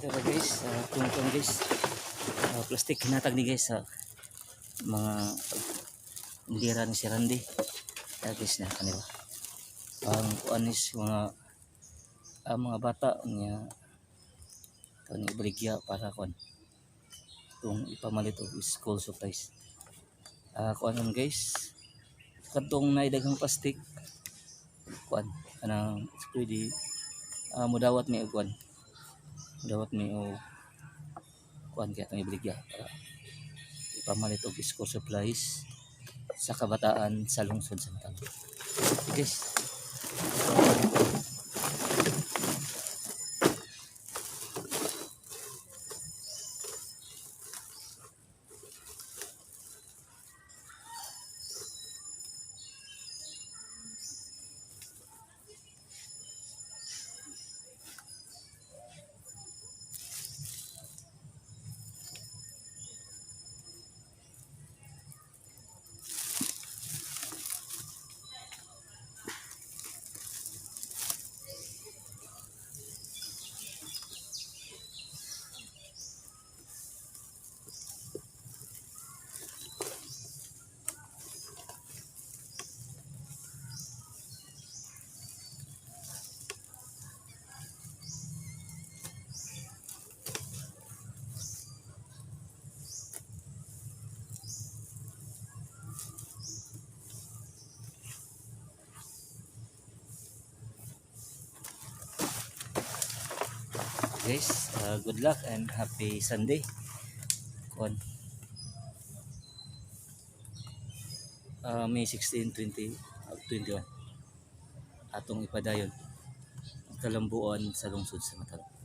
Ito guys, tungkol guys, plastic hinatag ni guys sa mga indira ni si Randy. Kaya guys na kanila. Ang kuan is mga mga bata niya ito ni ibaligya para kuan itong ipamalit og school supplies. Kuan man guys, kadtong naidaghang plastic kuan kanang pwede mudawat ni og kuan, mudawat ni og kuan kaya itong ibaligya para ipamalit og school supplies sa kabataan sa lungsod sa Matalom. Okay, guys. Guys, good luck and happy Sunday. Kuan. May 16, 20, 21. Atong ipadayon ang kalambuan sa lungsod sa Matalom.